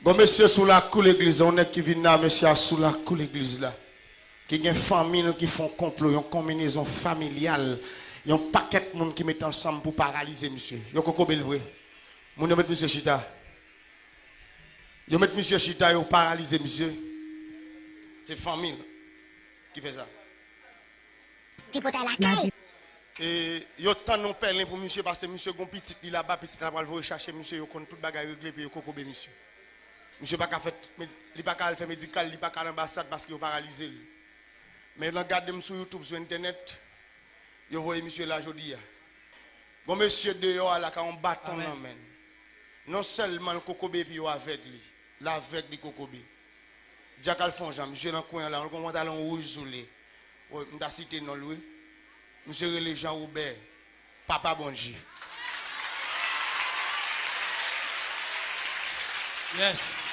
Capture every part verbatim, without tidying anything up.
Bon, mesye sou lakou legliz la, yon nèg ki vin la, mesye a sou lakou legliz la. Ki gen fanmi l ki fè yon konplo, yon konbinezon familyal, yon pakèt moun ki met ansanm pou paralize misye. Yo kokobe l vre. Moun yo met misye chita. Yo met misye chita, yo paralize misye. Se fanmi l ki fè sa. Tripotay lakay. E yo tann yon pèlen pou misye, paske misye gon pitit li laba, pitit la pral voye chache misye, yo konn tout bagay regle, epi yo kokobe misye. Misye pa ka fè, li pa ka al fè medikal, li pa ka al anbasad paske yo paralize li. Men nan gade m sou YouTube, sou entènèt, yo voye misye la jodi a. Gon mesye deyò a la ka yon baton nan men l. Non sèlman l kokobe epi yo avèg li, l avèg li kokobe. Dyak al fè yon jan, misye nan kwen an la, yon pantalon wouj sou li. Wi, m ta site non l wi. Misye rele Jean Robert, Papa Bondye. Yes.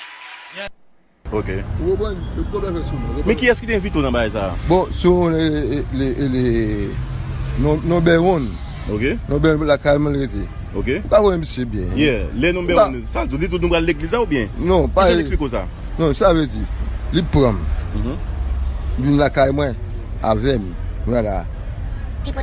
Yes. Ok. Ou konprann? Yo pwòp afè sou mwen. Men kiyès ki te envite w nan bagay sa a? Bon, sou le, le, le, le, non, non Bèwonn. Ok. Non Bèwonn lakay mwen l rete. Ok. Ou pa konnen misye byen. Yeah, lè non Bèwonn, sa l di w, li di w nou pral legliz la oubyen? Non, pa. Kijan l eksplike w sa? Non, sa vle di, li pran m. Mhm. Vin lakay mwen, avè m. Kounye a la. Li,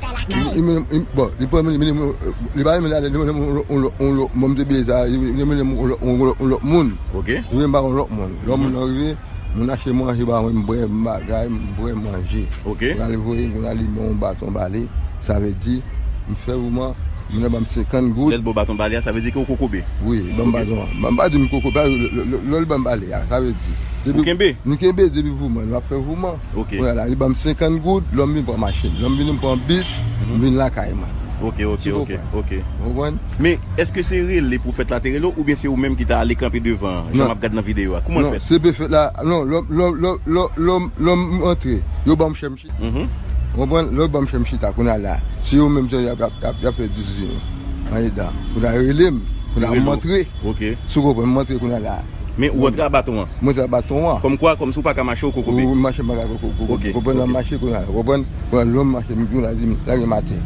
li, li, bon, li pran m, li mennen m, li pa mennen m ale, li mennen m yon lòt, yon lòt, yon lòt, mwen m te bliye sa, li, li mennen m yon lòt, yon lòt, yon lòt moun. Ok. Li mennen m ba yon lòt moun. Lòt moun nan rive, moun achte manje ba mwen, m bwè, m bagay, m bwè manje. Ok. Pral voye, moun ale ban yon baton bale, sa vle di, m fè vouman, moun nan ban m senkant goud. Lè l ba w baton bale a, sa vle di ke w kokobe? Wi, ban m baton an. Ban m pa di m kokobe, lè, lè, lè, lè l ban m bale a, sa vle di. Depi ou kenbe? M kenbe depi vouman, m ap fè vouman. Ok. Kounye a la, li ban m senkant goud, lè m vin pran machin. Lè m vin, m pran bis, m vin lakay mwen. Ok, ok, ok, ok. Ou konprann? Men, èske se rele pwofèt la te rele w, oubyen se ou menm ki ta ale kanpe devan an, jan m ap gad nan videyo a? Kouman l fèt? Non, se pwofèt la, non, lè, lè, lè m antre, yo ban m chè m chita. Mhm. Ou konprann? Lè yo ban m chè m chita, kounye a la, se yo menm jan y ap, y ap, y ap, y ap fè dis vini andedan. Kounye a rele m, kounye a m antre. Ok. Si w konprann, m antre kounye a la. Men ou antre a baton an? Mwen antre a baton an. Kòmkwa, kòmsi w pa ka mache, w kokobe? Ou mache, m pa ka kokobe. Ok, konprann, m ap mache kounye a la, konprann? Kounye a lè m mache, m vin la di m lage m atè.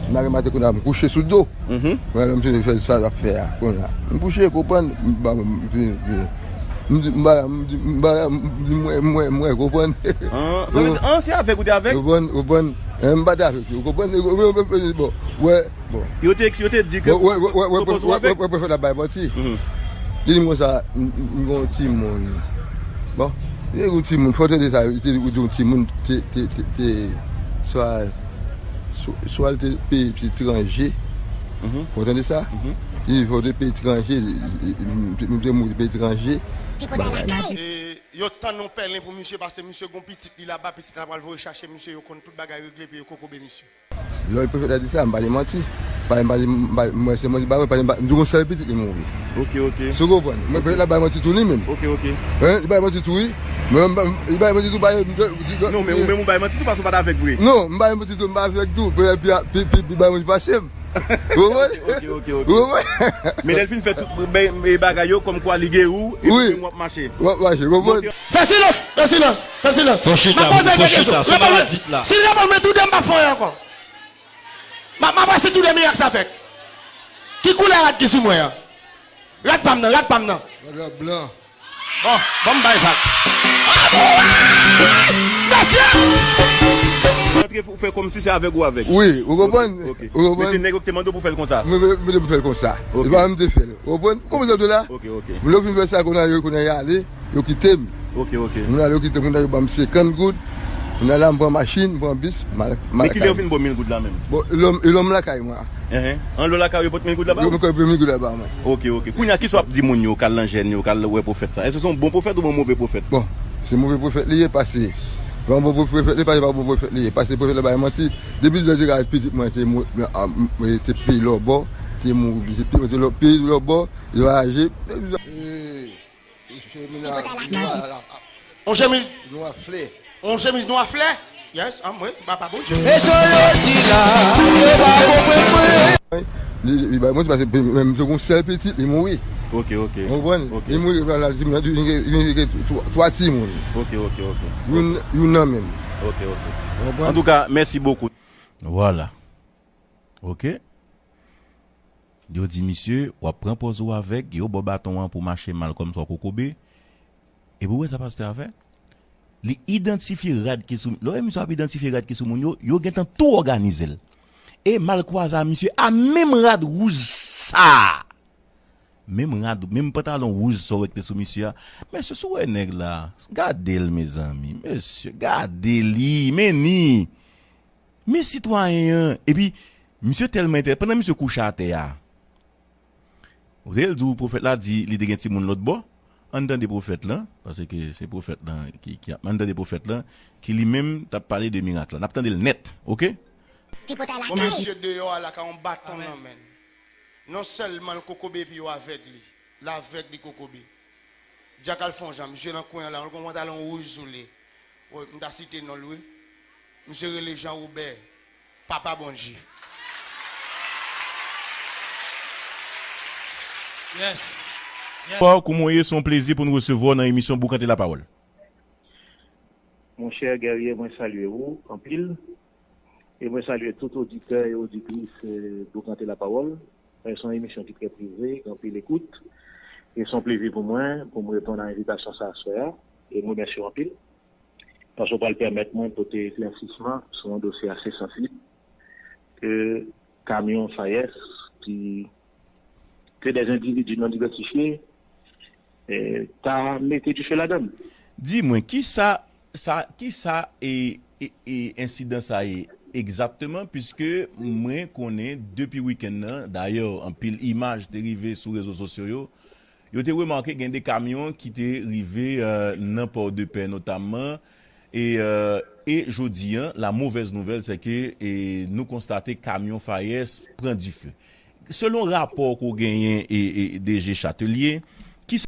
M lage m atè kounye a, m kouche sou do. Mhm. Kounye a lè m fini fè sa l ap fè a, kounye a m kouche, konprann? M ba, m vin, vin. M di, m ba, m di, m ba, m di, mwen, mwen, mwen, konprann? An, sa vle di, an, se avèg ou te avèg? Konprann, konprann. Eh, m pa t avèk yo, konprann? Bon, wè, bon. Yo te, yo te di ke pwofèt la bay manti. Mhm. Li di m konsa, m, m, m gon timoun. Bon, li di gon timoun, fò w tande sa, li te di yon timoun te, te, te, te, swa, swa, swa l te peye ti etranje. Mhm. Fò w tande sa? Mhm. Li di fò w te peye etranje, li, li, li, li te mouri peye etranje. Bagay. E yo tann yon pèlen pou misye, paske misye gon pitit li laba, pitit la pral voye chache misye, yo konn tout bagay regle, epi yo kokobe misye. Lè pwofèt la di sa, m pa di manti. Pa, m pa di, m pa, mwen se manti, pa mwen, pa, m pa, m di yon sèl pitit li mouri. Ok, ok. Si w konprann. Mwen, pwofèt la bay manti tou li menm. Ok, ok. Hein, li bay manti tou, wi. Mwen, m pa, li bay manti tou, bay, non, men ou menm ou bay manti tou, paske ou pa t avèg vre. Non, m bay manti tou, m pa avèg tou. Epi, epi, epi, epi bay manti pase m. Ou konprann? Ok, ok, ok. Ou konprann? Men lè l fin fè tout, ben, e bagay yo, kòmkwa li geri w, epi w ap mache. W ap mache, ou konprann? Fè silans, fè silans, fè silans. Bon, chita, m ap poze bon, bon, kesyon. Chita, sou maladit la. Si l reponn mwen toude, m p ap fè anyen ankò. M ap, m ap pase toude mirak sa avèk. Ki koulè rad ki sou mwen an? Rad pa m nan, rad pa m nan. Rad la blan. Bon, bon, m bay vag. Mesye! Ou antre pou fè kòmsi se avèg ou avèg. Wi, ou konprann? Ok, ok. Ou konprann? Men se nèg yo ki te mande w pou fè l konsa. Mwen, mwen, mwen, mwen fè l konsa. Ok. E pa mwen te fè l. Ou konprann? Ou konprann sa m di w la? Ok, ok. Lè w fin fè sa, kounye a, yo, kounye a, y ale, yo kite m. Ok, ok. Moun la, yo kite m, moun la, yo ban m senkant goud. Moun la, m pran machin, m pran bis, m al, m al lakay mwen. Men kilè yo fin ba w mil goud la menm? Bon, lè m, lè m lakay mwen. Enhen. Anlè w lakay ou, yo pot mil goud la ba w? Yo pot mil goud la ba mwen. Ok, ok. Kounye a, kisa w ap di moun yo k al nan jèn yo, k al wè pwofèt sa? Èske se yon bon pwofèt ou yon move pwofèt? Bon, se move pwofèt li ye, pase. Pa yon bon pwofèt li, pase pa bon pwofèt li ye, pase pwofèt la bay manti. Depi lè di pitit mwen te mou-, a, m-, te peye lòbò, te mouri, te peye lò-, peye lòbò, yo raje. On chemiz nwa flè. On chemiz nwa flè? Yes, ah, mwen, ba pa Bondye. E sa yo di la, yo pa konprann mwen. Li, li bay manti paske menm se yon sèl pitit, li mouri. Ok, ok. Ou konprann? Ok. Li mouri, la, la, li gen, li gen twa, twa timoun. Ok, ok, ok. Youn, youn nan menm. Ok, ok. Ou konprann? Antouka, mèsi bokou. Vwala. Ok. Yo di misye, w ap pran pòz ou avèg, yo ba w baton an pou w mache mal kòmsi w kokobe. Epi w wè sa pastè a fè? Li idantifye rad ki sou, lè w wè misye ap idantifye rad ki sou moun yo, yo gentan tou òganize l. E malkwaze a misye a menm rad wouj sa a. Menm rad, menm pantalon wouj sa w wè ki te sou misye a. Mesye, si w wè nèg la, gade l, mezanmi. Mesye, gade li, men ni. Men sitwayen an. Epi, misye tèlman entèl-, pandan misye kouche atè a, ou tande l di w pwofèt la di li te gen timoun lòt bò? Ann tande pwofèt lan, paske se pwofèt lan ki, ki ap, ann tande pwofèt lan, ki li menm t ap pale de mirak lan. N ap tande l nèt, oke? Bon, mesye deyò a la ka yon baton nan men l. Non sèlman l kokobe epi yo avèg li. L avèg, li kokobe. Dyak al fè yon jan, misye nan kwen an la, yon pantalon wouj sou li. Wi, m ta site non l wi. Misye rele Jean Robert, Papa Bondye. Yes. Yes. Paul, kouman w ye? Se yon plezi pou n resevwa w nan emisyon Boukante Lapawòl. Monchè Guerrier, mwen salye ou anpil. E mwen salye tout oditè e oditris Boukante Lapawòl. Se yon emisyon ki trè prive, gen anpil ekout. E se yon plezi pou mwen pou m reponn a envitasyon sa aswè a. E m remèsye w anpil. Paske w pral pèmèt mwen pote eklèsisman sou yon dosye ase sansib ke kamyon Fayès ki ke dè endividi non idantifye ta mete dife ladan l. Di mwen, kisa sa, kisa e, e, e ensidan sa ye egzakteman, piske mwen konnen depi wikenn nan, dayè, anpil imaj te rive sou rezo sosyo yo, yo te remake gen de kamyon ki te rive nan Pòdepè notamman, e, e jodi an, la mauvaise nouvelle, c'est que nou konstate kamyon Fayès pran dife. Selon rapò ke w genyen, e, e, DG Chatelier,